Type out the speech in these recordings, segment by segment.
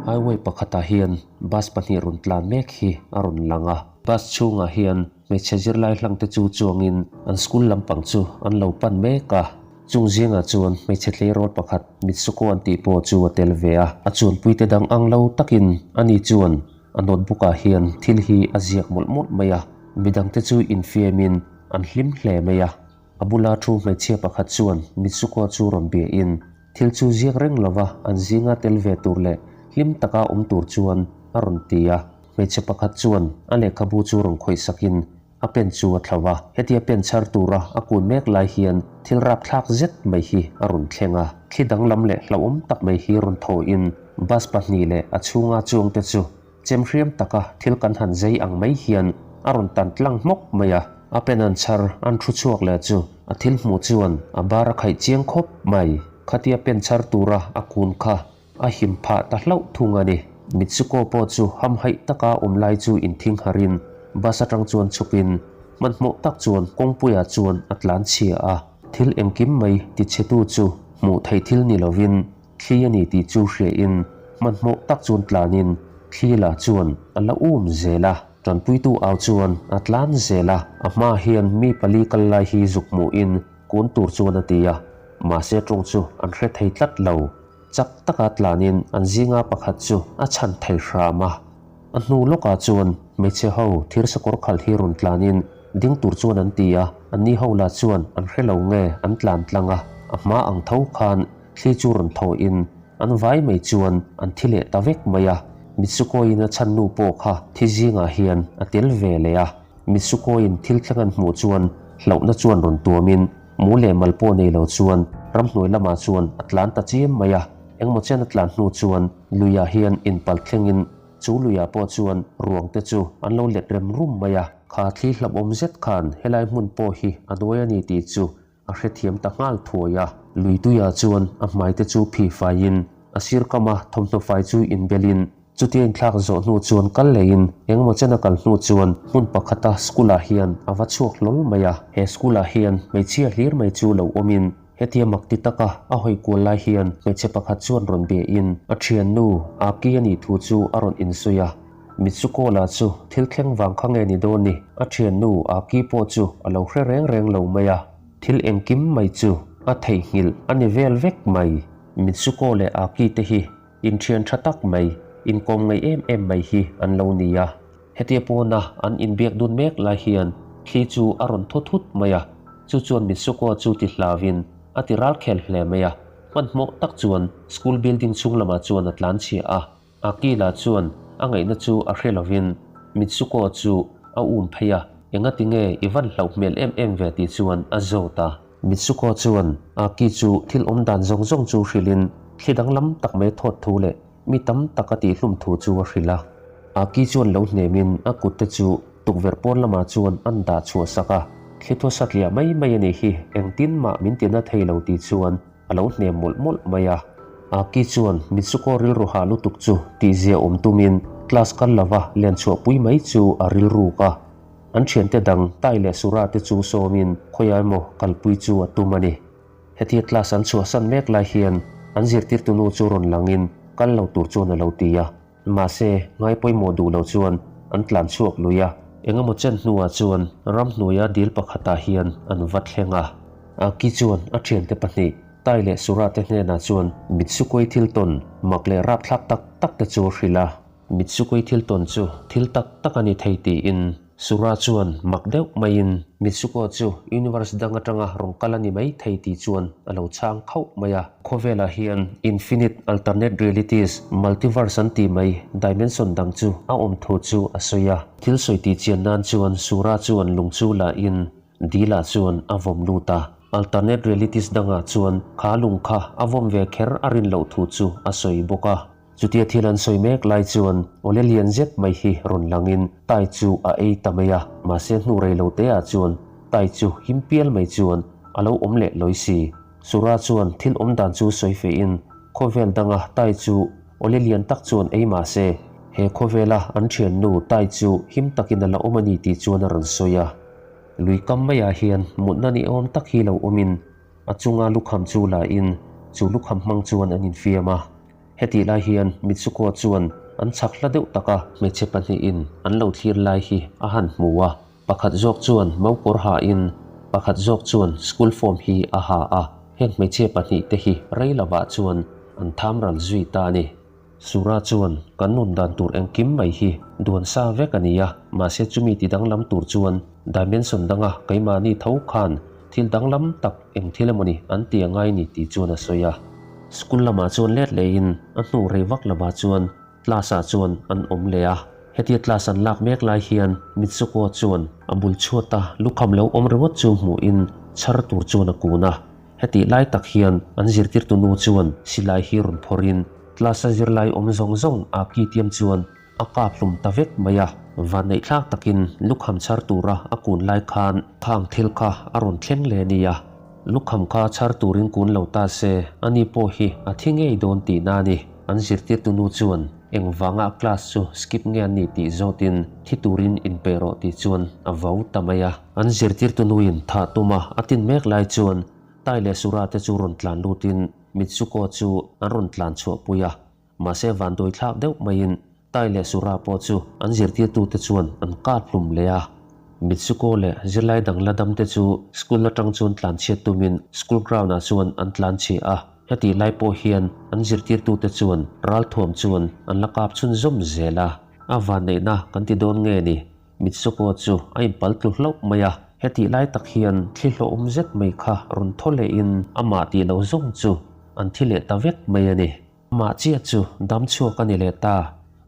Highway pakhatah hian bus pahnih rawn tlan mek hi a rawn lang a, bus chhungah hian hmeichhe zirlai hlang te chu chuangin an school lampang chu an lo pan mek a. Chung zingah chuan hmeichhe tleirawl pakhat Mitsuko an tih pawh chu a tel ve a, a chuanpuite dang ang lo takin ani chuan a notebook ah hian thil hi a ziak mawlh mawlh mai a, midangte chu infiamin an hlim hle mai a. A bula thu hmeichhia pakhat chuan Mitsuko chu rawn biahin thil chu ziak reng lova an zinga tel ve tur leh hlim taka awm tur chuan a rawn ti a. Hmeichhe pakhat chuan a lehkhabu chu rawn khawih sakin a pen chu a thlo a. Hetia pen chhar tura a kun mek lai hian thil rapthlak zet mai hi a rawn thleng a. Thli danglam leh hlauhawm tak mai hi rawn thawhin bus pahnih leh a chhunga chuangte chu Chem hriam taka thil kan han zei ang mai hian a rawn tan tlang hmawk mai a, a pen an chhar an thu chhuak leh chu a thil hmuh chuan a bar a khaih chiang khawp mai. Khatia pen chhar tura a kun kha a him phah ta hlauh thung a ni. Mitsuko pawh chu hamhaih taka awm lai chu inthing harin bus atang chuan chhukin hmanhmawh tak chuan kawngpuiah chuan a tlan chhia a. Thil engkim mai tichhetu chu hmuh theih thil ni lovin Thli a ni tih chu hriain hmanhmawh tak chuan tlanin thli lah chuan a la um zel a. Tanpuitu au chuan a tlan zel a, a hma hian mi pali kal lai hi zuk hmuhin kun tur chuan a ti a, mahse tawng chu an hre thei tlat lo. Chak taka tlanin an zinga pakhat chu a chhan thei hram a. A hnu lawkah chuan hmeichhe ho thirsakawr khalh hi rawn tlanin ding tur chuan an ti a, anni ho lah chuan an hre lo nge an tlan tlang a, a hma ang tho khan Thli chu rawn thawhin an vai mai chuan an thi leh ta vek mai a, Mitsukoin a chhan nu pawh kha thi zingah hian a tel ve leh a. Mitsukoin thil thleng an hmuh chuan hlauhna chuan rawn tuamin mu leh mal pawh nei lo chuan ramhnuai lamah chuan a tlan ta chiam mai a. Engmaw chen a tlan hnu chuan luiah hian inpal thlengin chu luiah pawh chuan ruang te chu an lo let rem rum mai a. Kha thli hlauhawm zet khan helai hmun pawh hi a nuai a ni tih chu A hrethiam ta nghal thuai a. Luituia chuan a hmaite chu phi faiin a sir kama thawmhnaw fai chu inbelin chutia inthlak zawh hnu chuan kal leiin engemaw chen a kal hnu chuan hmun pakhata school-ah hian a va chhuak hlawl mai a. He school-ah hian hmeichhia hlir mai chu lo awmin hetia mak ti taka a hawi kual lai hian hmeichhe pakhat chuan rawn biahin a thiannu Aki a nih thu chu a rawn insawi a. Mitsuko-la chu thil thleng vang kha nge ni dawn ni? A thiannu Aki pawh chu a lo hre reng reng lo mai a. Thil engkim mai chu a theihnghilh a ni vel vek mai. Mitsuko leh Aki te hi inthian tha tak mai, inkawm ngaih em em mai hi an lo ni a. Hetia pawna an inbiak dun mek lai hian thli chu a rawn thaw thut mai a, chu chuan Mitsuko chu ti hlauvin a ti ral khel hle mai a. Hmanhmawh tak chuan school building chhung lamah chuan a tlanchhia a. Akila chuan a ngaihna chu a hre lovin Mitsuko chu a um phei a, Engati nge i van hlauh hmel em em ve tih chuan a zawt a. Mitsuko chuan Aki chu thil awm dan zawng zawng chu hrilhin thli danglam tak mai thawt thu leh mi tam tak a tihhlum thu chu a hrilh a. Aki chuan lo hnemin a kut te chu tukverh pawn lamah chuan an dah chhuah sak a, Thli thaw satliah mai mai a nih hi, engtin mah min tina thei lo tih chuan A lo hnem mawlh mawlh mai a. Aki chuan Mitsuko rilru hah lutuk chu tihzia awm tumin class kal lova len chhuahpui mai chu a rilruk a. An thiante dang Tai leh Sura te chu sawmin khawiah emaw kalpui chu a tum a ni. Hetia class an chhuahsan mek lai hian an zirtirtunu chu rawn langin kal lo tur chuan a lo ti a. Mahse, ngai pawimawh duh lo chuan an tlan chhuak lui a. Engemaw chen hnuah chuan ramhnuaia dil pakhatah hian an va thleng a. Aki chuan a thiante pahnih, Tai leh Sura te hnenah chuan Mitsukoi thil tawn mak leh rapthlak tak tak te chu a hrilh a. Mitsukoi thil tawn chu thil tak tak a ni thei tiin Sura chuan mak deuh maiin Mitsuko chu universe dang atanga rawn kal a ni mai thei tih chuan a lo chhang khauh mai a. Khawvelah hian infinite alternate realities, multiverse an tih mai dimension dang chu a awm thu chu a sawi a. Thil sawi tih chian nan chuan Sura chuan lung chu la in Dila chuan a vawm lut a. Alternate realities dangah chuan kha lung kha a vawm ve kher a rin loh thu chu a sawi bawk a. Chutia thil an sawi mek lai chuan awle lian zet mai hi rawn langin Tai chu a ei ta mai a, mahse hnu rei lo te ah chuan Tai chu him pial mai chuan a lo awm leh lawi si. Sura chuan thil awm dan chu sawi feh in khawvel danga Tai chu awle lian tak chuan ei mahse he khawvela an thiannu Tai chu him takin a la awm a ni tih chuan a rawn sawi a. Lui kam maiah hian mutna ni awm tak hi lo awmin a chunga lukham chu la in chu lukham hmang chuan an infiam a. Hetih lai hian Mitsuko chuan an chhak hla deuh taka hmeichhe pahnihin an lo thlir lai hi a han hmu a. Pakhat zawk chuan mokawr hain pakhat zawk chuan school form hi a ha a. Heng hmeichhia pahnihte hi rei lovah chuan an tham ral zui ta a ni. Sura chuan kan nun dan tur engkim mai hi duan sa vek a ni a, mahse chumi ti danglam tur chuan dimension danga keimahni tho khan thil danglam tak eng thil emawni an ti a ngai ni tih chuan a sawi a. School lamah chuan let lehin a hnu rei vak lovah chuan class ah chuan an awm leh a. Hetia class an lak mek lai hian Mitsuko chuan a bul chhuata lukham lo awm ringawt chu hmuhin chhar tur chuan a kun a. Hetih lai tak hian an zirtirtu nu chuan silai hi rawn phawrhin class-a zirlai awm zawng zawng a ki tiam chuan a kap hlum ta vek mai a. Vanneihthlak takin lukham chhar tura a kun lai khan khang thil kha a rawn thleng leh a nia. Lukham kha chhar turin kun lo ta se ani pawh hi a thi ngei dawn tihna a ni. An zirtirtu nu chuan engvanga a class chu skip nge an ni tih zawtin thi turin inpeih rawh tih chuan a vau ta mai a. An zirtirtu nuin thah tuma a tin mek lai chuan Tai leh Sura te chu rawn tlan lutin Mitsuko chu an rawn tlan chhuahpui a. Mahse vanduai thlak deuh maiin Tai leh Sura pawh chu an zirtirtute chuan an kap hlum leh a. Mitsuko leh zirlai dang la dam te chu school atang chuan tlan chhiat tumin school ground ah chuan an tlan chhia a. Hetih lai pawh hian an zirtirtute chuan ralthuam chuan an la kap chhunzawm zel a. A vanneihna kan ti dawn nge ni? Mitsuko chu a inpal tlu hlauh mai a, hetih lai tak hian thli hlawhawm zet mai kha rawn thaw lehin amah tih lo zawng chu an thi leh ta vek mai a ni. Amah chiah chu dam chhuak a ni leh ta.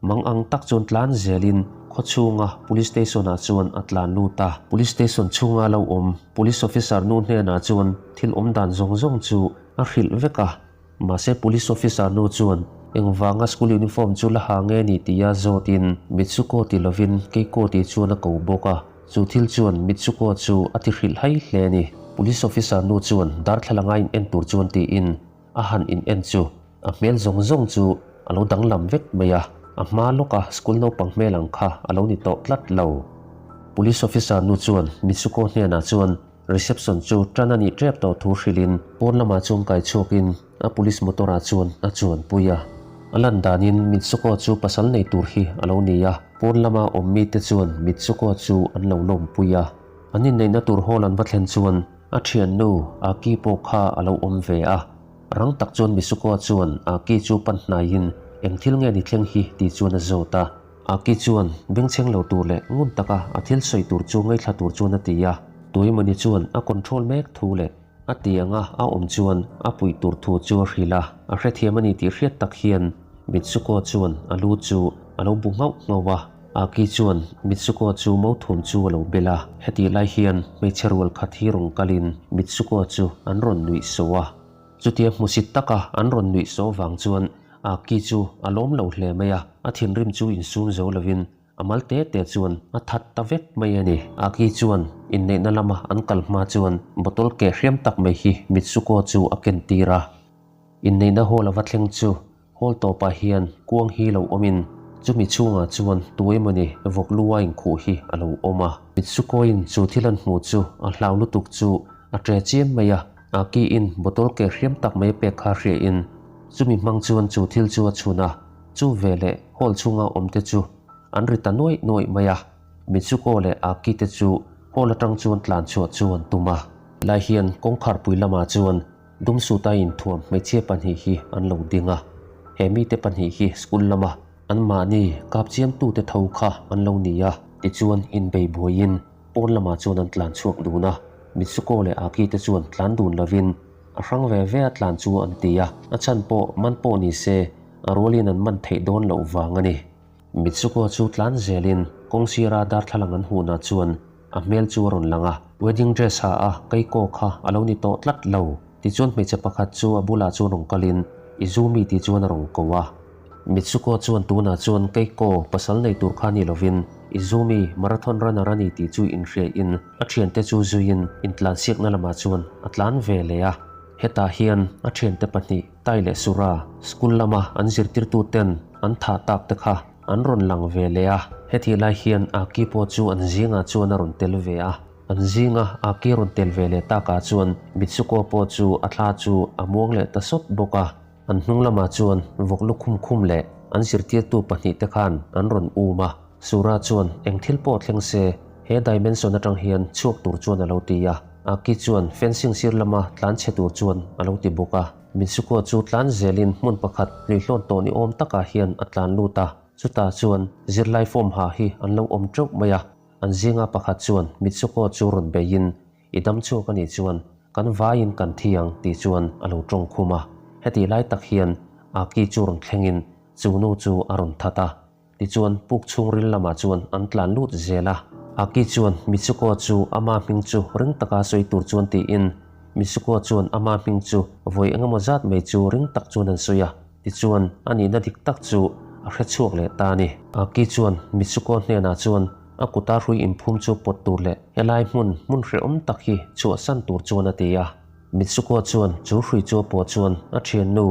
Mang ang tak chuan tlan zelin khaw chhunga Police Station ah chuan a tlan lut a. Police Station chhunga lo awm Police Officer nu hnenah chuan thil awm dan zawng zawng chu a hrilh vek a. Mahse Police Officer nu chuan engvanga school uniform chu la ha nge ni tia zawtin Mitsuko ti lovin Keiko tih chuan a ko bawk a, chu thil chuan Mitsuko chu a ti hrilh hai hle a ni. Police Officer nu chuan darthlalang a in en tur chuan tiin a han in en chu a hmel zawng zawng chu a lo danglam vek mai a, a hma lawka school naupang hmel ang kha a lo ni tawh tlat lo. Police Officer nu chuan Mitsuko hnenah chuan Reception chu tan a nih tep tawh thu hrilhin pawn lamah chuan kai chhuakin a police motor ah chuan a chuanpui a. A lan danin Mitsuko chu pasal nei tur hi a lo ni a, pawn lama awm mite chuan Mitsuko chu an lo lawmpui a. An inneihna tur hall an va thlen chuan a thiannu Aki pawh kha a lo awm ve a. Rang tak chuan Mitsuko chuan Aki chu pan hnaiin eng thil nge ni thleng hi tih chuan a zawt a. Aki chuan bengchheng lo tur leh ngun taka a thil sawi tur chu ngaithla tur chuan a ti a. Tuimawni chuan a control mek thu leh a ti anga a awm chuan a puih tur thu chu a hrilh a. A hrethiam a ni tih hriat tak hian Mitsuko chuan a lu chu a lo bu nghauh nghauh a. Aki chuan Mitsuko chu mauthum chu a lo bel a. Hetih lai hian hmeichhe rual khat hi rawn kalin Mitsuko chu an rawn nuih sawh a. Chutia hmusit taka an rawn nuih sawh vang chuan Aki chu a lawm lo hle mai a, a thinrim chu insum zo lovin a mal te te chuan a that ta vek mai a ni. Aki chuan inneihna lama an kal hma chuan bottle keh hriam tak mai hi Mitsuko chu a ken tir a. Inneihna hall a va thleng chu Hall tawpah hian kuang hi lo awmin chumi chhungah chuan tu emawni vawk lu a inkhuh hi a lo awm a. Mitsukoin chu thil an hmuh chu a hlau lutuk chu a ṭe chiam mai a, Aki-in bottle ke hriam tak mai a pek kha hriain chumi hmang chuan chu thil chu a chhun a, chu veleh hall chhunga awmte chu an ri ta nuaih nuaih mai a. Mitsuko leh Aki te chu hall aṭang chuan tlan chhuah chu an tum a. Lai hian kawngkharpui lamah chuan Dumsuta inthuam hmeichhia pahnih hi an lo ding a, he mite pahnih hi school lama anmahni kap chiamtute tho kha an lo ni a, tichuan inbei buaiin pawn lamah chuan an tlan chhuak dun a, Mitsuko leh Aki te chuan tlan dun lovin a hrang ve ve a tlan chu an ti a, a chhan pawh man pawh ni se a rualin an man theih dawn loh vang a ni. Mitsuko chu tlan zelin kawng sira darthlalang an hunah chuan a hmel chu a rawn lang a, wedding dress ha a Keiko kha a lo ni tawh tlat lo. Tichuan hmeichhe pakhat chu a bulah chuan rawn kalin Izumi tih chuan a rawn ko a. Mitsuko chuan tunah chuan Keiko pasal nei tur kha ni lovin Izumi marathon runner a ni tih chu inhriain a thiante chu zuiin intlansiakna lamah chuan a tlan ve leh a. Hetah hian a thiante pahnih Tai leh Sura, school lama an zirtirtuten an thah tak te kha an rawn lang ve leh a. Hetih lai hian Aki pawh chu an zingah chuan a rawn tel ve a. An zinga Aki rawn tel ve leh takah chuan Mitsuko pawh chu a thla chu a muang leh ta sawt bawk a. An hnung lamah chuan vawk lukhum khum leh an zirtirtu pahnihte khan an rawn um a. Sura chuan eng thil pawh thleng se he dimension atang hian chhuak tur chuan a lo ti a. Aki chuan fencing sir lama tlan chhe tur chuan a lo ti bawk a. Mitsuko chu tlan zelin hmun pakhat hluihlawn tawh ni awm takah hian a tlan lut a. Chutah chuan zirlai form ha hi an lo awm teuh mai a. An zinga pakhat chuan Mitsuko chu rawn beiin I dam chhuak a nih chuan kan vaiin kan thi ang tih chuan a lo tawng khum a. Hetih lai tak hian Aki chu rawn thlengin chu nu chu a rawn that a. Tichuan puk chhungril lamah chuan an tlan lut zel a. Aki chuan Mitsuko chu ama hming chu ring taka sawi tur chuan tiin Mitsuko chuan ama hming chu vawi engemaw zat mai chu ring tak chuan an sawi a. Tichuan a nihna dik tak chu a hre chhuak leh ta a ni. Aki chuan Mitsuko hnenah chuan A kuta hrui inphum chu pawt tur leh helai hmun hmun hrehawm tak hi chhuahsan tur chuan a ti a. Mitsuko chuan chu hrui chu a pawh chuan a thiannu,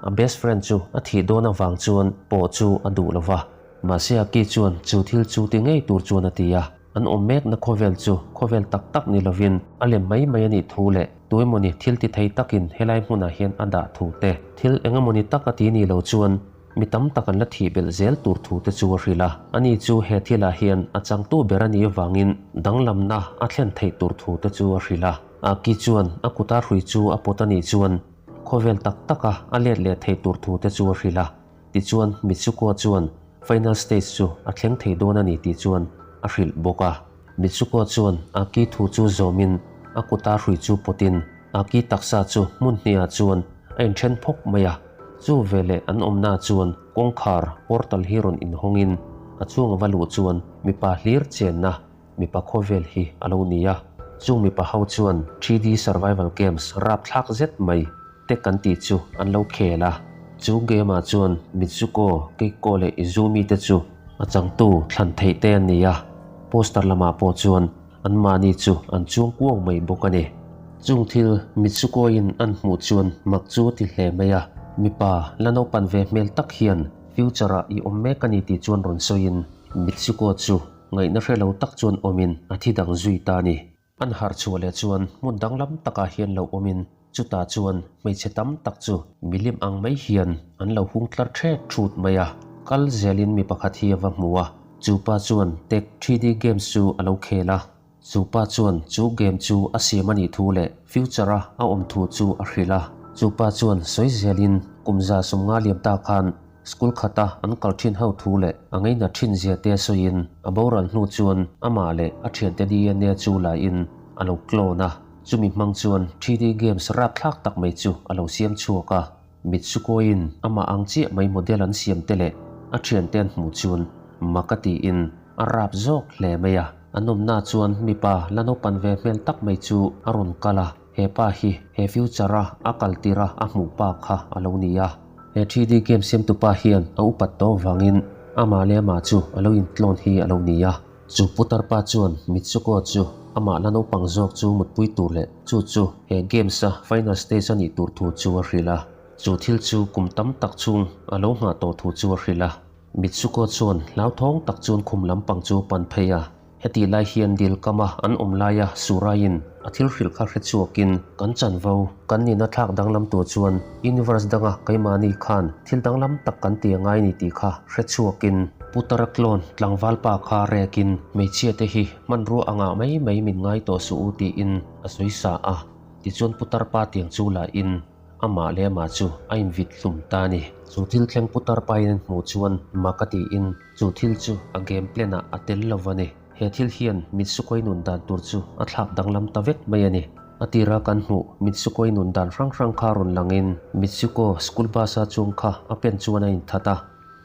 a best friend chu a thih dawn avang chuan pawh chu a duh lo va. Mahse Aki chuan chu thil chu ti ngei tur chuan a ti a. An awm mekna khawvel chu khawvel tak tak ni lovin a lem mai mai a nih thu leh tuemawni thil ti thei takin helai hmunah hian a dah thu te, thil engemawni tak a ti ni lo chuan Mi tam tak an la thih belh zel tur thu te chu a hrilh a, ani chu he thilah hian a changtu ber a nih avangin danglamna a thlen theih tur thu te chu a hrilh a. Aki chuan a kuta hrui chu a pawt a nih chuan khawvel tak taka a let leh theih tur thu te chu a hrilh a, tichuan Mitsuko chuan final stage chu a thleng thei dawn a ni tih chuan a hrilh bawk a. Mitsuko chuan Aki thu chu zawmin a kuta hrui chu pawtin Aki taksa chu hmun hnihah chuan a inthen phawk mai a. Chu veleh an awmna chuan kawngkhar portal hi rawn inhawngin a chhung a va luh chuan mipa hlir chenna mipa khawvel hi a lo ni a. Chung mipa ho chuan 3D survival games rapthlak zet mai te kan tih chu an lo khel a. Chu game ah chuan Mitsuko, Keiko leh Izumi te chu a changtu thlan theih te an ni a. Poster lamah pawh chuan Anmahni chu an chuang kuau mai bawk a ni. Chung thil Mitsuko-in an hmuh chuan mak chu a ti hle mai a, mipa la naupan ve hmel tak hian future-ah i awm mek a ni tih chuan rawn sawiin Mitsuko chu ngaihna hre lo tak chuan awmin a thi dang zui ta a ni. An harh chhuah leh chuan hmun danglam takah hian lo awmin chutah chuan hmeichhe tam tak chu milim ang mai hian an lo hung tlar thet thut mai a, kal zelin mi pakhat hi a va hmu a. Chu pa chuan Tech 3D games chu a lo khel a, chu pa chuan chu game chu a siam a nih thu leh future a a awm thu chu a hrilh a. Chu pa chuan sawi zelin kum 150 liam ta khan school khata an kal thin ho thu leh a ngaihna thin zia te sawiin a boral hnu chuan amah leh a thiante DNA chu la in a lo clone a, chumi hmang chuan 3D games rapthlak tak mai chu a lo siam chhuak a. Mitsuko-in amah ang chiah mai model an siam te leh a thiante an hmuh chuan mak a tiin a rap zawk hle mai a. A nawmna chuan mipa la naupan ve hmel tak mai chu a rawn kal a, he pa hi he future-a a kal tirh a a hmuh pa kha a lo ni a. He 3D game siamtupa hian a upat tawh vangin amah leh amah chu a lo intlawn hi a lo ni a. Chu putar pa chuan Mitsuko chu amah la naupang zawk chu mutpui tur leh chu chu he games a final stage a nih tur thu chu a hrilh a. Chu thil chu kum tam tak chung a lo nghah tawh thu chu a hrilh a. Mitsuko chuan hlauthawng tak chuan khum lampang chu a pan phei a. Hetih lai hian dil kama an awm laia Suraiin a thil hrilh kha hre chhuakin kan chanvo kan nihna thlak danglam tur chuan universe danga keimahni khan thil danglam tak kan ti a ngai ni tih kha hre chhuakin Putara clone tlangval pa kha rekin hmeichhia te hi hmanrua angah mai mai min ngai tawh suh u tiin a sawi sa a, tichuan Putar pa tiang chu la in amah leh amah chu a invit hlum ta a ni. Chu thil thleng Putar pa in an hmuh chuan mak a tiin chu thil chu a game plan ah a tel lo va ni. He thil hian Mitsukoi nun dan tur chu a thlak danglam ta vek mai a ni. A tira kan hmuh Mitsukoi nun dan hrang hrang kha rawn langin Mitsuko school bus a chuang kha a pen chuan a inthat a.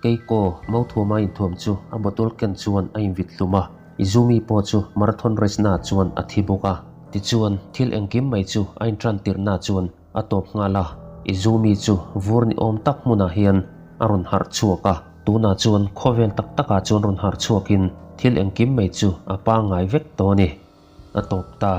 Keiko, Mauthuama inthuam chu a bottle ken chuan a invit hlum a, Izumi pawh chu marathon race naah chuan a thi bawk a. Tichuan, thil engkim mai chu a intran tirhna chuan a tawp nghal a, Izumi chu vur ni awm tak hmunah hian a rawn harh chhuak a, tunah chuan khawvel tak takah chuan rawn harh chhuakin thil engkim mai chu a pangngai vek tawh a ni. A tawp ta.